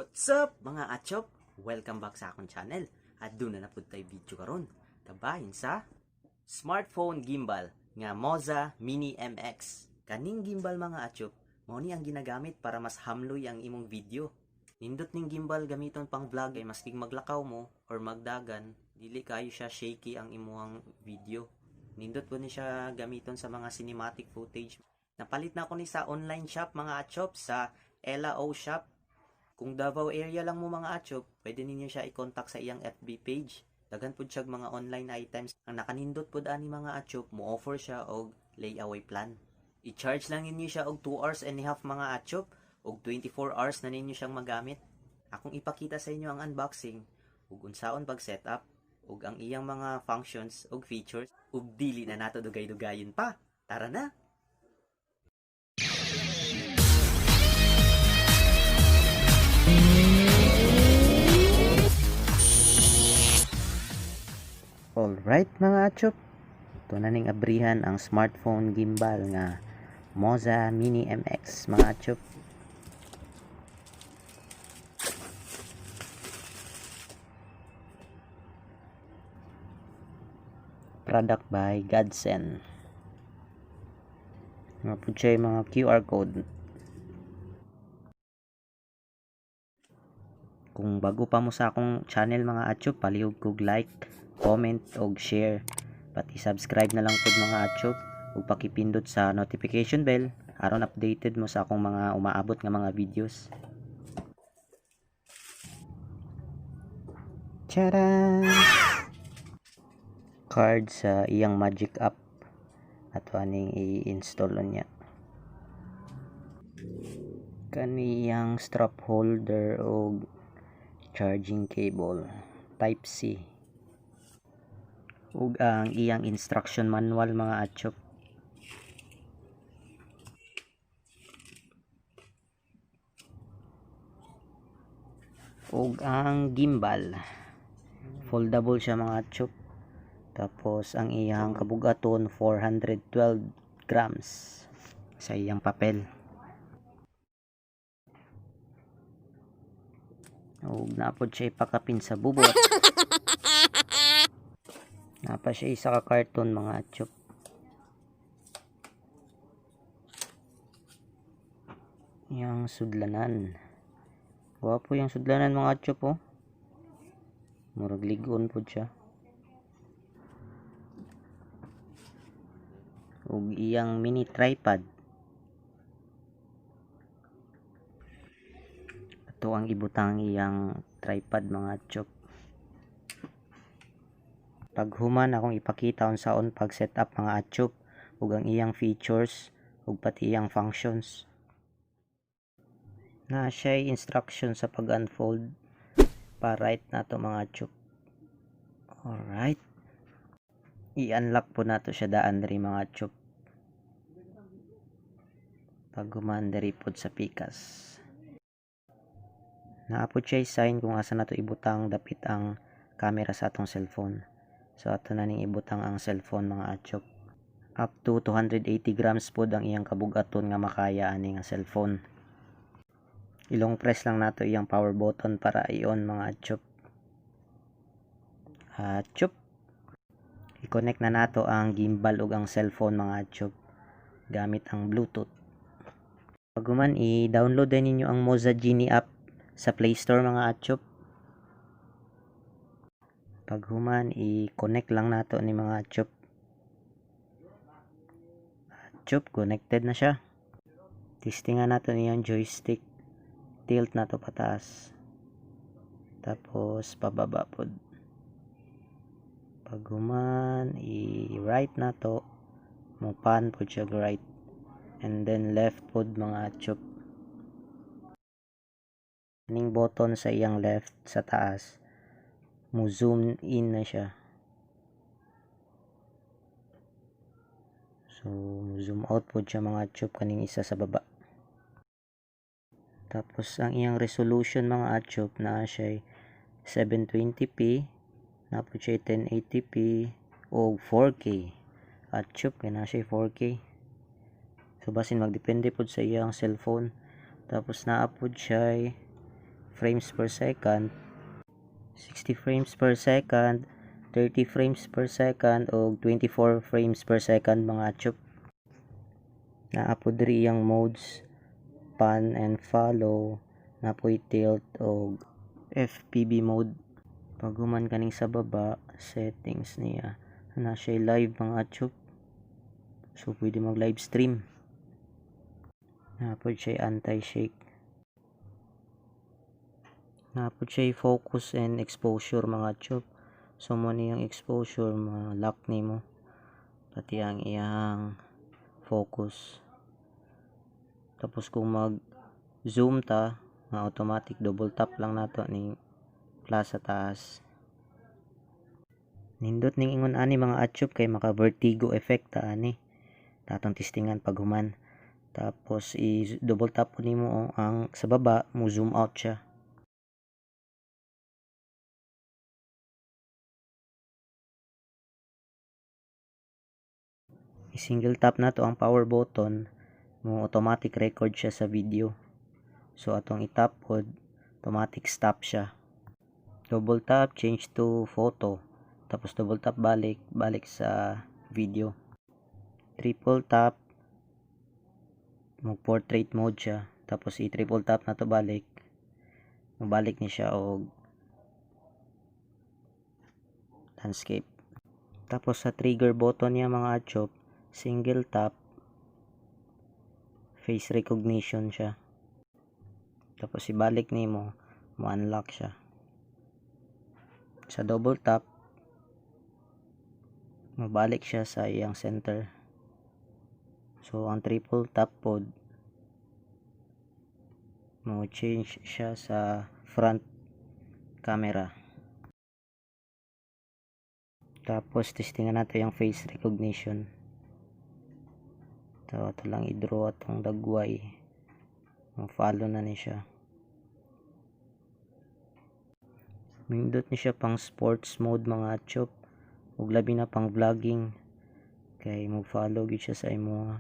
What's up, mga achop? Welcome back sa akong channel. At doon na napud tay video karon. Kabahin sa smartphone gimbal nga Moza Mini MX. Kaning gimbal, mga achop, mao ni ang ginagamit para mas hamloy ang imong video. Nindot ning gimbal gamiton pang vlog ay maski maglakaw mo or magdagan, dili kayo siya shaky ang imuhang video. Nindot po ni siya gamiton sa mga cinematic footage. Napalit na ako ni sa online shop, mga achop, sa Ella O Shop. Kung Davao area lang mo, mga achop, pwede ninyo siya i-contact sa iyang FB page. Daghan pud siya mga online items. Ang nakanindot pud ani, mga achop, mo offer siya og layaway plan. I-charge lang ninyo siya og 2 hours and a half, mga achop, og 24 hours na ninyo siyang magamit. Akong ipakita sa inyo ang unboxing ug unsaon pag setup ug ang iyang mga functions ug features, ug dili na nato dugay-dugayon pa. Tara na! Alright, mga achop. Ito na ning abrihan ang smartphone gimbal nga Moza Mini MX, mga achop. Product by Godsend. Nga po siya yung mga QR code. Kung bago pa mo sa akong channel, mga achop, palihog kog like, comment og share. Pati subscribe na lang pud, mga achop, ug pakipindot sa notification bell aron updated mo sa akong mga umaabot nga mga videos. Charan! Card sa iyang Magic app ato aning i-install niya. Kaniyang strap holder og charging cable type C ug ang iyang instruction manual, mga achop. Ug ang gimbal, foldable siya, mga achop. Tapos ang iyang kabugaton 412 grams sa iyang papel. Ug napod siya ipakapin sa bubot. Napa siya isa ka karton, mga achop. Yang sudlanan. Gwapo yung sudlanan, mga achop, oh. Murag ligon pod siya. Ug iyang mini tripod. Ato ang ibutang iyang tripod, mga achop. Paghuman, akong ipakita unsaon pag setup, mga achop, ug ang iyang features ug pati iyang functions. Na siya instruction sa pag-unfold pa right nato, mga achop. Alright. I-unlock po nato siya daan diri, mga achop. Pag human, diri pod sa pikas. Naa pod siya sign kung asa nato ibutang dapit ang camera sa atong cellphone. So ato na ning ibutang ang cellphone, mga achop. Up to 280 grams pod ang iyang kabugaton nga makaya ani nga cellphone. I-long press lang nato iyang power button para i-on, mga achop. Achop. I-connect na nato ang gimbal ug ang cellphone, mga achop, gamit ang Bluetooth. Paghuman, i-download din ninyo ang Moza Genie app sa Play Store, mga achop. Paghuman, i-connect lang nato ni, mga achop. Achop, connected na siya. Testingan nato niyang joystick. Tilt nato pataas. Tapos pababa pod. Paghuman, i-right nato. Mo pan pod siya right. And then left pod, mga achop. Ning button sa iyang left sa taas, mo zoom in na siya. So mo zoom out pod siya, mga achop, kaning isa sa baba. Tapos ang iyang resolution, mga achop, naa siya 720p, naa pod siya 1080p o 4K. Achop, kay naa siya 4K. So basin magdepende pod sa iyang cellphone. Tapos naa pod siya frames per second, 60 frames per second, 30 frames per second og 24 frames per second, mga atchop. Naa po diri iyang modes, pan and follow, naa poy tilt og FPV mode. Paghuman kaning sa baba, settings niya, naa siya live, mga atchop. So pwede mag live stream. Naa pod siya anti-shake. Naa pod siya focus and exposure, mga atchop. So mo niyang exposure, ma-lock nimo pati ang iyang focus. Tapos kung mag zoom ta nga automatic, double tap lang nato ning plus sa taas. Nindot ning ingon ani, mga atchop, kay maka vertigo effect ta ani. Atong testingan paghuman. Tapos i double tap po nimo, oh, ang sa baba, mo zoom out siya. I-single tap nato ang power button, mo automatic record siya sa video. So atong i-tap pod, automatic stop siya. Double tap, change to photo. Tapos double tap balik, balik sa video. Triple tap, mo portrait mode siya. Tapos i-triple tap nato balik, mobalik ni siya og landscape. Tapos sa trigger button niya, mga atchop, single tap, face recognition siya. Tapos ibalik nimo, mo unlock siya. Sa double tap, mobalik siya sa iyang center. So ang triple tap pod, mo change siya sa front camera. Tapos testingan nato yung face recognition. So ato lang i-draw atong dagway, mo follow na ni siya. Nindot ni siya pang sports mode, mga atchop, ug labi na pang vlogging kay mo follow gyud siya sa imuha.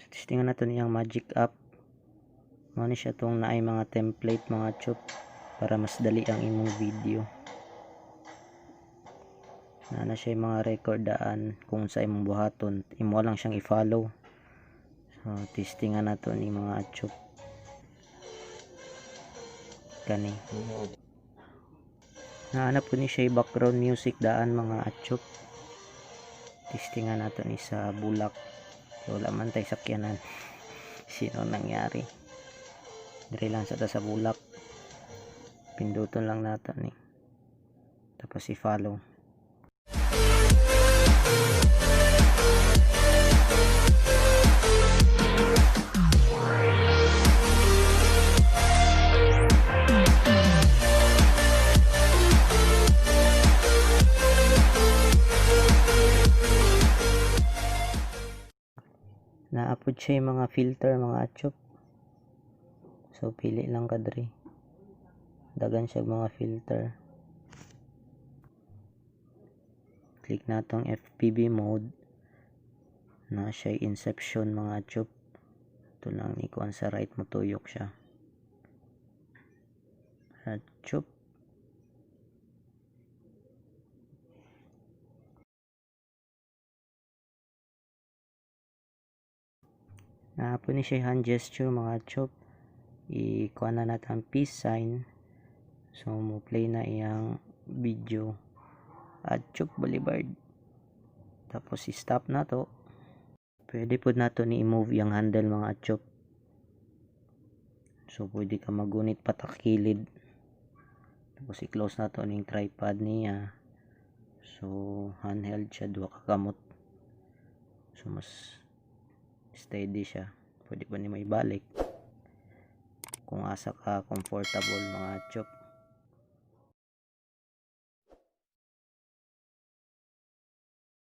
So testingan nato niyang magic app. Mao ni siya tong naay mga template, mga atchop, para mas dali ang imong video. Naa na siya mga record daan kung sa imong buhaton, imo lang siyang i-follow. So testingan nato ni, mga atchop, kani. Naa na po ni siya background music daan, mga atchop. Testingan nato ni sa bulak. Wala man tay sakyanan. Sino nangyari? Diri lang sa ta sa bulak. Pinduton lang nato ni. Tapos i-follow. Naa pod siya yung mga filter, mga atchop. So pili lang ka diri. Dagan siya mga filter. Click natong FPV mode. Na siya inception, mga atchop. Ito lang ikuan sa right, motuyok siya. Atchop. Naa po ni siya hand gesture, mga atchop. I-kuan na natin ang peace sign. So mo play na iyang video. Atchop Boulevard. Tapos i-stop na to. Pwede pod nato ni i-move yung handle, mga atchop. So pwede ka magunit patakilid. Tapos i-close na to ning tripod niya. So handheld siya, duha ka kamot. So mas steady siya. Pwede pa nimo ibalik kung asa ka comfortable, mga atchop.